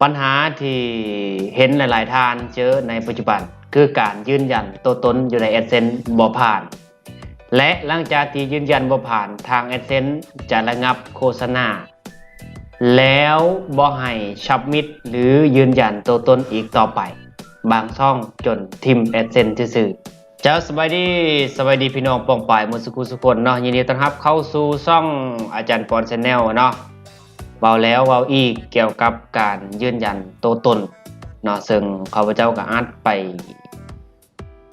ບັນຫາທີ່ເຫັນຫຼາຍໆທ່ານເຈີໃນປັດຈຸບັນ ຄືການຢືນຢັນຕົວຕົນຢູ່ໃນ AdSense ບໍ່ຜ່ານ ແລະ ຫຼັງຈາກທີ່ຢືນຢັນບໍ່ຜ່ານ ທາງ AdSense ຈະລະງັບໂຄສະນາ ແລ້ວບໍ່ໃຫ້ Submit ຫຼື ຢືນຢັນຕົວຕົນອີກຕໍ່ໄປ. ບາງຊ່ອງຈົນຖິ້ມ AdSense ຊື່ໆ. ເຈົ້າ ສະບາຍດີ, ສະບາຍດີພີ່ນ້ອງປ້ອງປາຍໝົດສູ່ຜູ້ສູ່ຄົນເນາະ. ຍິນດີຕ້ອນຮັບເຂົ້າສູ່ຊ່ອງອາຈານປອນ Channel ເນາະ. ເວົ້າແລ້ວເວົ້າອີກກ່ຽວກັບການຢືນຢັນຕົວຕົນເນາະ, ເຊິ່ງຂ້າພະເຈົ້າກໍອັດໄປ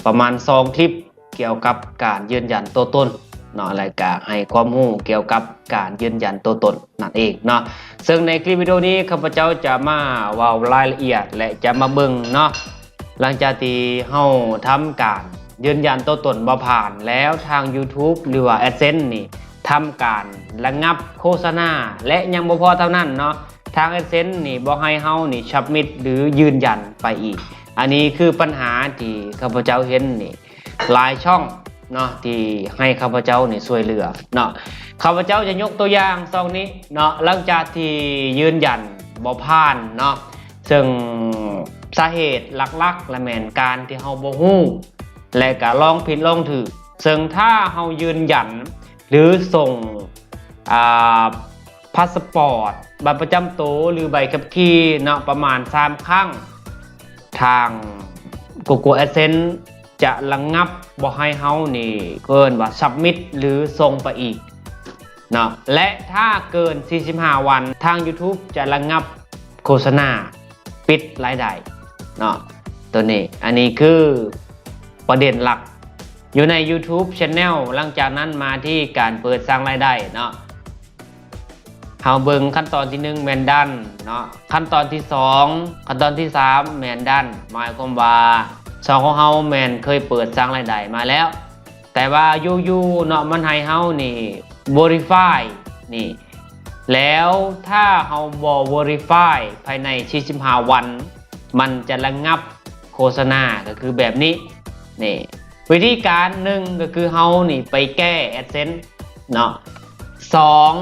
ປະມານສອງຄລິບກ່ຽວກັບການຢືນຢັນຕົວຕົນເນາະ, ແລະ ກະໃຫ້ຄວາມຮູ້ກ່ຽວກັບການຢືນຢັນຕົວຕົນນັ້ນເອງເນາະ. ເຊິ່ງໃນຄລິບວິດີໂອນີ້ ຂ້າພະເຈົ້າຈະມາເວົ້າລາຍລະອຽດ ແລະ ຈະມາເບິ່ງເນາະ, ຫຼັງຈາກທີ່ເຮົາທຳການຢືນຢັນຕົວຕົນບໍ່ຜ່ານແລ້ວ, ທາງ YouTube ຫຼືວ່າ AdSense ນີ້ທຳການລະງັບໂຄສະນາ ແລະ ຍັງບໍ່ພໍເທົ່ານັ້ນເນາະ, ທາງ AdSense ນີ້ບໍ່ໃຫ້ເຮົານີ້ Submit ຫຼື ຢືນຢັນໄປອີກ. ອັນນີ້ຄືບັນຫາທີ່ຂ້າພະເຈົ້າເຫັນນີ້ ຫຼາຍຊ່ອງເນາະ ທີ່ໃຫ້ຂ້າພະເຈົ້ານີ້ຊ່ວຍເຫຼືອເນາະ. ຂ້າພະເຈົ້າຈະຍົກຕົວຢ່າງຊ່ອງນີ້ເນາະ, ຫຼັງຈາກທີ່ຢືນຢັນບໍ່ຜ່ານເນາະ, ເຊິ່ງສາເຫດຫຼັກໆລະແມ່ນການທີ່ເຮົາບໍ່ຮູ້ ແລະ ກະລອງຜິດລອງຖືກ. ເຊິ່ງຖ້າເຮົາຢືນຢັນ ຫຼື ສົ່ງ ອາ ພາສປອດ, ບັດປະຈຳໂຕ ຫຼື ໃບຂັບຂີ່ເນາະ ປະມານສາມຄັ້ງ, ທາງ Google AdSense ຈະລະງັບບໍ່ໃຫ້ເຮົານີ້ ເອີ້ນວ່າ Submit ຫຼື ສົ່ງໄປອີກເນາະ. ແລະ ຖ້າເກີນສີ່ສິບຫ້າວັນ ທາງ YouTube ຈະລະງັບໂຄສະນາ ປິດລາຍໄດ້ເນາະ ໂຕນີ້. ອັນນີ້ຄືປະເດັນຫຼັກຢູ່ໃນ YouTube Channel. ຫຼັງຈາກນັ້ນມາທີ່ການເປີດສ້າງລາຍໄດ້ເນາະ, ເຮົາເບິ່ງຂັ້ນຕອນທີໜຶ່ງແມ່ນ Done ເນາະ, ຂັ້ນຕອນທີສອງ ຂັ້ນຕອນທີສາມແມ່ນ Done, ໝາຍຄວາມວ່າຊ່ອງຂອງເຮົາແມ່ນເຄີຍເປີດສ້າງລາຍໄດ້ມາແລ້ວ. ແຕ່ວ່າຢູ່ໆເນາະ ມັນໃຫ້ເຮົານີ້ Verify ນີ້, ແລ້ວຖ້າເຮົາບໍ່ Verify ພາຍໃນສີ່ສິບຫ້າວັນ ມັນຈະລະງັບໂຄສະນາ ກໍຄືແບບນີ້ນີ້. ວິທີການໜຶ່ງ ກໍຄືເຮົານີ້ໄປແກ້ AdSense ເນາະ, ສອງ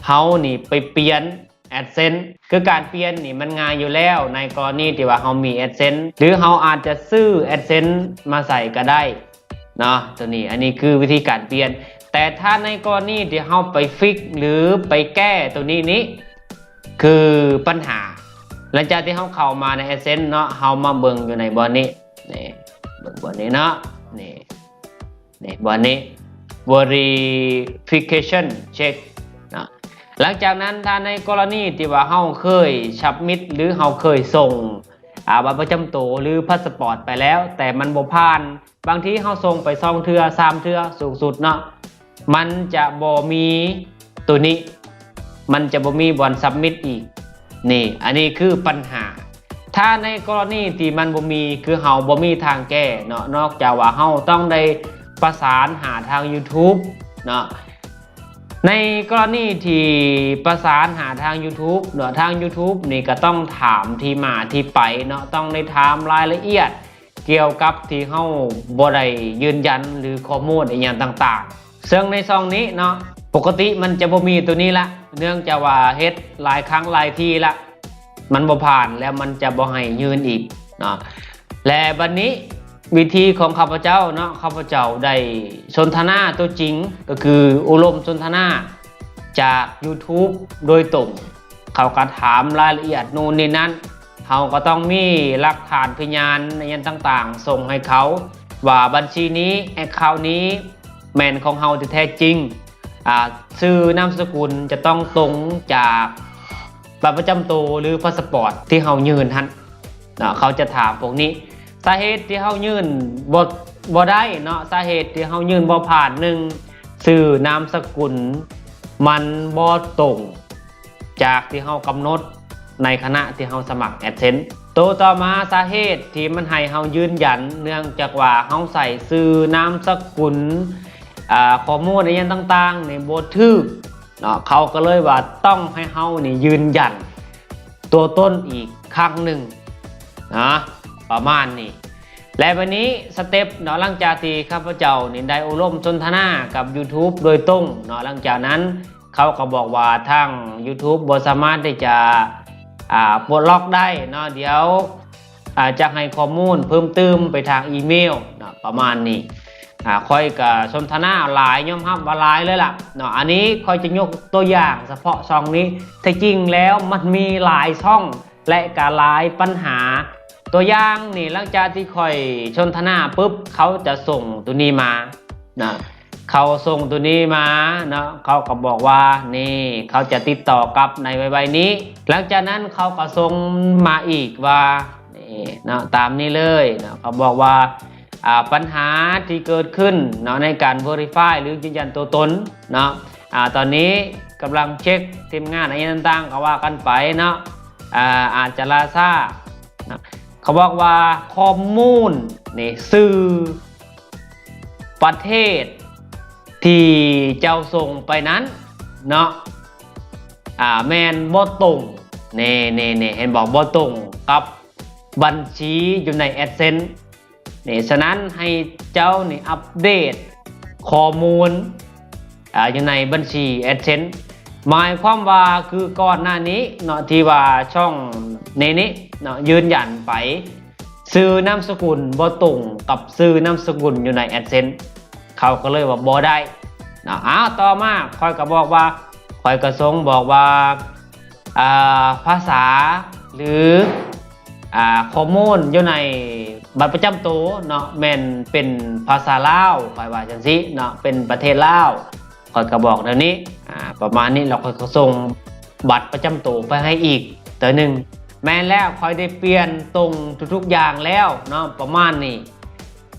ເຮົານີ້ໄປປ່ຽນ AdSense. ຄືການປ່ຽນນີ້ມັນງ່າຍຢູ່ແລ້ວ ໃນກໍລະນີທີ່ວ່າເຮົາມີ AdSense ຫຼືເຮົາອາດຈະຊື້ AdSense ມາໃສ່ກໍໄດ້ເນາະ ໂຕນີ້. ອັນນີ້ຄືວິທີການປ່ຽນ. ແຕ່ຖ້າໃນກໍລະນີທີ່ເຮົາໄປ fix ຫຼືໄປແກ້ໂຕນີ້ນີ້ ຄືບັນຫາ. ຫຼັງຈາກທີ່ເຮົາເຂົ້າມາໃນ AdSense ເນາະ, ເຮົາມາເບິ່ງຢູ່ໃນບ່ອນນີ້ ນີ້ ເບິ່ງບ່ອນນີ້ເນາະ ນີ້ ນີ້ ບ່ອນນີ້ Verification Check ເນາະ. ຫຼັງຈາກນັ້ນ ຖ້າໃນກໍລະນີທີ່ວ່າເຮົາເຄີຍ Submit ຫຼືເຮົາເຄີຍສົ່ງ ອາ ບັດປະຈຳໂຕ ຫຼືພາສປອດໄປແລ້ວ ແຕ່ມັນບໍ່ຜ່ານ, ບາງທີເຮົາສົ່ງໄປສອງເທື່ອ ສາມເທື່ອສູງສຸດເນາະ, ມັນຈະບໍ່ມີໂຕນີ້ ມັນຈະບໍ່ມີບ່ອນ Submit ອີກ. ນີ້ ອັນນີ້ຄືບັນຫາ. ຖ້າໃນກໍລະນີທີ່ມັນບໍ່ມີ ຄືເຮົາບໍ່ມີທາງແກ້ເນາະ, ນອກຈາກວ່າເຮົາຕ້ອງໄດ້ປະສານຫາທາງ YouTube ເນາະ. ໃນກໍລະນີທີ່ປະສານຫາທາງ YouTube ເນາະ, ທາງ YouTube ນີ້ກໍຕ້ອງຖາມທີ່ມາທີ່ໄປເນາະ, ຕ້ອງໄດ້ຖາມລາຍລະອຽດ ກ່ຽວກັບທີ່ເຮົາບໍ່ໄດ້ຢືນຢັນ ຫຼື ຂໍ້ມູນອີ່ຫຍັງຕ່າງໆ. ເຊິ່ງໃນຊ່ອງນີ້ເນາະ ປົກກະຕິມັນຈະບໍ່ມີໂຕນີ້ລະ, ເນື່ອງຈາກວ່າເຮັດຫຼາຍຄັ້ງຫຼາຍທີລະ ມັນບໍ່ຜ່ານ ແລ້ວມັນຈະບໍ່ໃຫ້ຍື່ນອີກເນາະ. ແລະ ບັດນີ້ວິທີຂອງຂ້າພະເຈົ້າເນາະ, ຂ້າພະເຈົ້າໄດ້ສົນທະນາຕົວຈິງ ກໍຄືໂອ້ລົມສົນທະນາຈາກ YouTube ໂດຍຕົງ. ເຂົາກໍຖາມລາຍລະອຽດໂນ່ນນີ້ນັ້ນ, ເຮົາກໍຕ້ອງມີຫຼັກຖານພະຍານອີ່ຫຍັງຕ່າງໆ ສົ່ງໃຫ້ເຂົາວ່າບັນຊີນີ້ account ນີ້ແມ່ນຂອງເຮົາທີ່ແທ້ຈິງ, ອາ ຊື່ນາມສະກຸນຈະຕ້ອງຕົງຈາກບັດປະຈຳໂຕ ຫຼື ພາສປອດທີ່ເຮົາຍື່ນຫັ້ນເນາະ, ເຂົາຈະຖາມພວກນີ້. ສາເຫດທີ່ເຮົາຍື່ນບໍ່ ບໍ່ໄດ້ເນາະ, ສາເຫດທີ່ເຮົາຍື່ນບໍ່ຜ່ານ, ໜຶ່ງ ຊື່ນາມສະກຸນມັນບໍ່ຕົງ ຈາກທີ່ເຮົາກຳນົດໃນຂະນະທີ່ເຮົາສະໝັກ AdSense. ໂຕຕໍ່ມາ ສາເຫດທີ່ມັນໃຫ້ເຮົາຢືນຢັນ ເນື່ອງຈາກວ່າເຮົາໃສ່ຊື່ນາມສະກຸນ ອາ ຂໍ້ມູນອີ່ຫຍັງຕ່າງໆນີ້ບໍ່ຖືກເນາະ, ເຂົາກໍເລີຍວ່າຕ້ອງໃຫ້ເຮົານີ້ຢືນຢັນຕົວຕົນອີກຄັ້ງໜຶ່ງນະ ປະມານນີ້. ແລະ ບັດນີ້ສະເຕັບເນາະ, ຫຼັງຈາກທີ່ຂ້າພະເຈົ້ານີ້ໄດ້ໂອ້ລົມສົນທະນາກັບ YouTube ໂດຍຕົງເນາະ, ຫຼັງຈາກນັ້ນ ເຂົາກໍບອກວ່າທາງ YouTube ບໍ່ສາມາດທີ່ຈະ ອ່າ ປົດລັອກໄດ້ເນາະ. ດຽວ ອ່າ ຈະໃຫ້ຂໍ້ມູນເພີ່ມຕື່ມໄປທາງອີເມວເນາະ ປະມານນີ້. ອ່າ ຂ້ອຍກໍສົນທະນາຫຼາຍ ຍອມຮັບວ່າຫຼາຍເລີຍລະເນາະ. ອັນນີ້ຂ້ອຍຈະຍົກຕົວຢ່າງສະເພາະຊ່ອງນີ້ ແທ້ຈິງແລ້ວມັນມີຫຼາຍຊ່ອງ ແລະ ກໍຫຼາຍບັນຫາ. ຕົວຢ່າງນີ້ ຫຼັງຈາກທີ່ຂ້ອຍສົນທະນາປຶບ ເຂົາຈະສົ່ງໂຕນີ້ມາເນາະ. ເຂົາສົ່ງໂຕນີ້ມາເນາະ ເຂົາກໍບອກວ່າ ນີ້ ເຂົາຈະຕິດຕໍ່ກັບໃນໄວໆນີ້. ຫຼັງຈາກນັ້ນເຂົາກໍສົ່ງມາອີກວ່າ ນີ້ເນາະ ຕາມນີ້ເລີຍເນາະ. ເຂົາບອກວ່າ ອ່າ ບັນຫາທີ່ເກີດຂຶ້ນເນາະ ໃນການ verify ຫຼື ຢືນຢັນຕົວຕົນເນາະ ອ່າ ຕອນນີ້ກຳລັງເຊັກ ທີມງານ ອີ່ຫຍັງຕ່າງໆ ກໍວ່າກັນໄປເນາະ. ອ່າ ອາດຈະລ່າຊ້າເນາະ. ເຂົາບອກວ່າຂໍ້ມູນນີ້ ຊື່ ປະເທດທີ່ເຈົ້າສົ່ງໄປນັ້ນເນາະ ອ່າ ແມ່ນບໍ່ຕົງ ແນ່ໆໆ ເຫັນບໍ່? ບໍ່ຕົງກັບບັນຊີຢູ່ໃນ AdSense ນີ້. ສະນັ້ນໃຫ້ເຈົ້ານີ້ອັບເດດຂໍ້ມູນ ອ່າ ຢູ່ໃນບັນຊີ AdSense ໝາຍຄວາມວ່າ ຄືກ່ອນໜ້ານີ້ເນາະ ທີ່ວ່າຊ່ອງນີ້ນີ້ເນາະ ຢືນຢັນໄປ ຊື່ນາມສະກຸນບໍ່ຕົງກັບຊື່ນາມສະກຸນຢູ່ໃນ AdSense ເຂົາກໍເລີຍວ່າບໍ່ໄດ້ເນາະ. ອ້າວ ຕໍ່ມາຂ້ອຍກໍບອກວ່າ ຂ້ອຍກໍສົ່ງບອກວ່າ ອ່າ ພາສາ ຫຼື ອ່າ ຂໍ້ມູນຢູ່ໃນບັດປະຈຳໂຕເນາະ ແມ່ນເປັນພາສາລາວ ຂ້ອຍວ່າຈັ່ງຊີ້ເນາະ ເປັນປະເທດລາວ. ຂ້ອຍກໍບອກແນວນີ້ ອ່າ ປະມານນີ້ ແລ້ວຂ້ອຍກໍສົ່ງບັດປະຈຳໂຕໄປໃຫ້ອີກເທື່ອໜຶ່ງ. ແມ່ນແລ້ວ ຂ້ອຍໄດ້ປ່ຽນຕົງທຸກໆຢ່າງແລ້ວເນາະ ປະມານນີ້.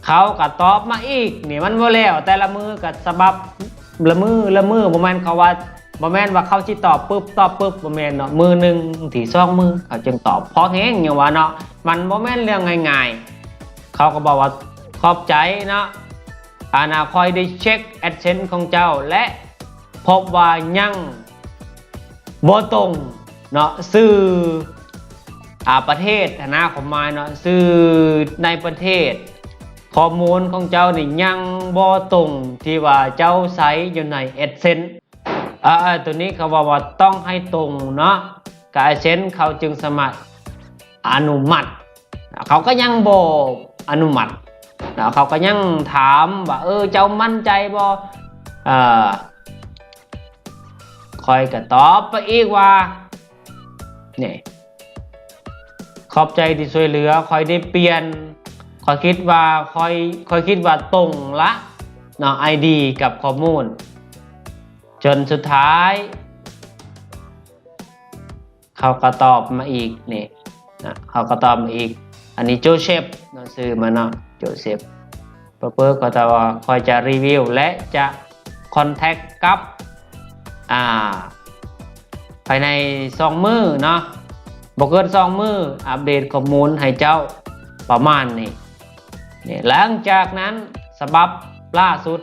ເຂົາກໍຕອບມາອີກ ນີ້ມັນບໍ່ແລ້ວ ແຕ່ລະມື້ກໍສະບັບ ລະມື້ ລະມື້ ບໍ່ແມ່ນເຂົາວ່າ ບໍ່ແມ່ນວ່າເຂົາຊິຕອບປຶບ ຕອບປຶບ ບໍ່ແມ່ນເນາະ. ມື້ໜຶ່ງ ບາງທີສອງມື້ ເຂົາຈຶ່ງຕອບ. ພໍແຮງຫຍັງວ່າເນາະ ມັນບໍ່ແມ່ນເລື່ອງງ່າຍໆ. ເຂົາກໍບອກວ່າ ຂອບໃຈເນາະ ອັນນ່າ ຂ້ອຍໄດ້ເຊັກ AdSense ຂອງເຈົ້າ ແລະ ພົບວ່າຍັງບໍ່ຕົງເນາະ ຊື່ ອ່າ ປະເທດຫັ້ນນະ ຄວາມໝາຍເນາະ ຊື່ໃນປະເທດ. ຂໍ້ມູນຂອງເຈົ້ານີ້ຍັງບໍ່ຕົງທີ່ວ່າເຈົ້າໃຊ້ຢູ່ໃນ AdSense. ເອີ ໂຕນີ້ເຂົາເວົ້າວ່າຕ້ອງໃຫ້ຕົງເນາະ ກະ AdSense ເຂົາຈຶ່ງສາມາດອະນຸມັດ. ເຂົາກໍຍັງບໍ່ອະນຸມັດ ເຂົາກໍຍັງຖາມວ່າ ເອີ ເຈົ້າໝັ້ນໃຈບໍ່? ເອີ ຂ້ອຍກໍຕອບໄປອີກວ່າ ນີ້ ຂອບໃຈທີ່ຊ່ວຍເຫຼືອ ຂ້ອຍໄດ້ປ່ຽນ ຂ້ອຍຄິດວ່າ ຂ້ອຍ ຂ້ອຍຄິດວ່າຕົງລະເນາະ ໄອດີ ກັບຂໍ້ມູນ. ຈົນສຸດທ້າຍ ເຂົາກໍຕອບມາອີກນີ້ນະ ເຂົາກໍຕອບມາອີກ. ອັນນີ້ໂຈເຊັບເນາະ ຊື່ມັນເນາະ ໂຈເຊັບ. ປະເປີກໍຕອບວ່າ ຂ້ອຍຈະຣີວິວ ແລະ ຈະຄອນແທັກກັບ ອ່າ ພາຍໃນສອງມື້ເນາະ ບໍ່ເກີນສອງມື້ ອັບເດດຂໍ້ມູນໃຫ້ເຈົ້າ ປະມານນີ້. ນີ້ ຫຼັງຈາກນັ້ນ ສະບັບລ່າສຸດ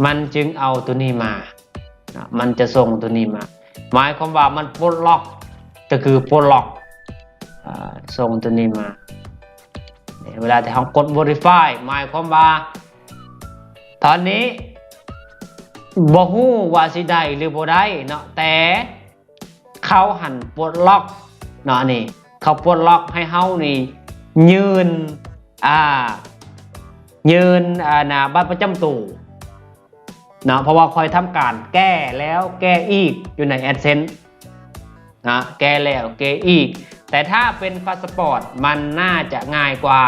ມັນຈຶ່ງເອົາໂຕນີ້ມາເນາະ ມັນຈະສົ່ງໂຕນີ້ມາ ໝາຍຄວາມວ່າມັນປົດລັອກ ກໍຄືປົດລັອກ ອ່າ ສົ່ງໂຕນີ້ມາ. ນີ້ ເວລາທີ່ເຮົາກົດ verify ໝາຍຄວາມວ່າ ຕອນນີ້ບໍ່ຮູ້ວ່າຊິໄດ້ ຫຼື ບໍ່ໄດ້ເນາະ ແຕ່ ເຂົາຫັ້ນປົດລັອກເນາະ ອັນນີ້ເຂົາປົດລັອກໃຫ້ເຮົານີ້ຍື່ນ ອ່າ ຍື່ນ ອ່າ ໜ້າບັດປະຈຳໂຕເນາະ ເພາະວ່າຂ້ອຍທຳການແກ້ແລ້ວແກ້ອີກຢູ່ໃນ AdSense ເນາະ ແກ້ແລ້ວແກ້ອີກ. ແຕ່ຖ້າເປັນພາສະປອດມັນໜ້າຈະງ່າຍກວ່າ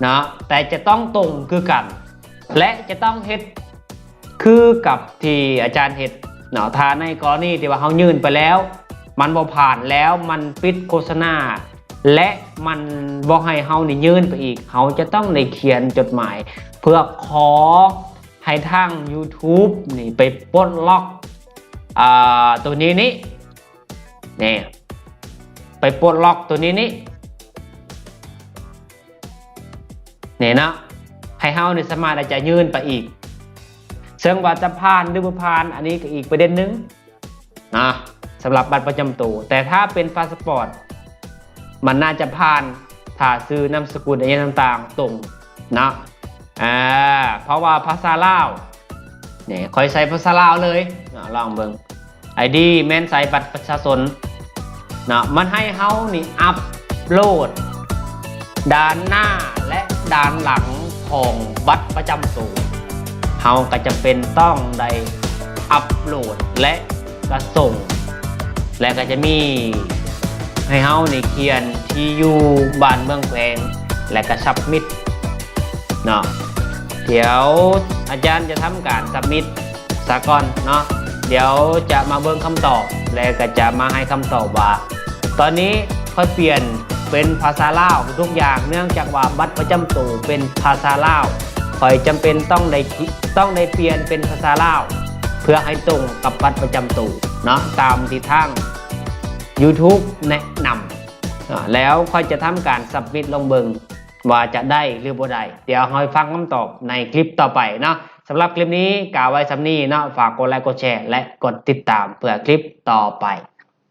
ເນາະ ແຕ່ຈະຕ້ອງຕົງຄືກັນ ແລະ ຈະຕ້ອງເຮັດ ຄືກັບທີ່ອາຈານເຮັດເນາະ ຖ້າໃນກໍລະນີທີ່ວ່າເຮົາຍື່ນໄປແລ້ວ ມັນບໍ່ຜ່ານແລ້ວ ມັນປິດໂຄສະນາ ແລະ ມັນບໍ່ໃຫ້ເຮົານີ້ຍື່ນໄປອີກ ເຮົາຈະຕ້ອງໄດ້ຂຽນຈົດໝາຍເພື່ອຂໍໃຫ້ທາງ YouTube ນີ້ໄປປົດລັອກ ອ່າ ໂຕນີ້ນີ້ ນີ້ ໄປປົດລັອກໂຕນີ້ນີ້ ນີ້ເນາະ ໃຫ້ເຮົານີ້ສາມາດທີ່ຈະຍື່ນໄປອີກ ເຊິ່ງວ່າຈະຜ່ານ ຫຼື ບໍ່ຜ່ານ ອັນນີ້ກໍອີກປະເດັນໜຶ່ງເນາະ ສຳລັບບັດປະຈຳໂຕ. ແຕ່ຖ້າເປັນພາສະປອດ ມັນໜ້າຈະຜ່ານ ຖ້າຊື່ນາມສະກຸນ ອີ່ຫຍັງຕ່າງໆ ຕົງເນາະ ອ່າ ເພາະວ່າພາສາລາວ ນີ້ ຂ້ອຍໃສ່ພາສາລາວເລີຍເນາະ ລອງເບິ່ງ. ໄອດີ ແມ່ນໃສ່ບັດປະຊາຊົນ ເນາະ ມັນໃຫ້ເຮົານີ້ອັບໂຫຼດດ້ານໜ້າ ແລະ ດ້ານຫຼັງຂອງບັດປະຈຳໂຕ. ເຮົາກໍຈຳເປັນຕ້ອງໄດ້ອັບໂຫຼດ ແລະ ກະສົ່ງ ແລະ ກໍຈະມີໃຫ້ເຮົານີ້ຂຽນທີ່ຢູ່ ບ້ານ ເມືອງ ແຂວງ ແລະ ກໍຊັບມິດເນາະ. ດຽວອາຈານຈະທຳການຊັບມິດສາກ່ອນເນາະ. ດຽວຈະມາເບິ່ງຄຳຕອບ ແລະ ກໍຈະມາໃຫ້ຄຳຕອບວ່າ ຕອນນີ້ຂ້ອຍປ່ຽນເປັນພາສາລາວທຸກຢ່າງ ເນື່ອງຈາກວ່າບັດປະຈຳໂຕເປັນພາສາລາວ ຂ້ອຍຈຳເປັນຕ້ອງໄດ້ ຕ້ອງໄດ້ປ່ຽນເປັນພາສາລາວ ເພື່ອໃຫ້ຕົງກັບບັດປະຈຳໂຕເນາະ ຕາມທີ່ທາງ YouTube ແນະນຳ. ອາ ແລ້ວຂ້ອຍຈະທຳການຊັບມິດລອງເບິ່ງວ່າຈະໄດ້ຫຼືບໍ່ໄດ້. ດຽວເຮົາໄປຟັງຄຳຕອບໃນຄລິບຕໍ່ໄປເນາະ. ສຳລັບຄລິບນີ້ກໍເອົາໄວ້ສ່ຳນີ້ເນາະ. ຝາກກົດໄລ ກົດແຊ ແລະ ກົດຕິດຕາມເພື່ອຄລິບຕໍ່ໄປ.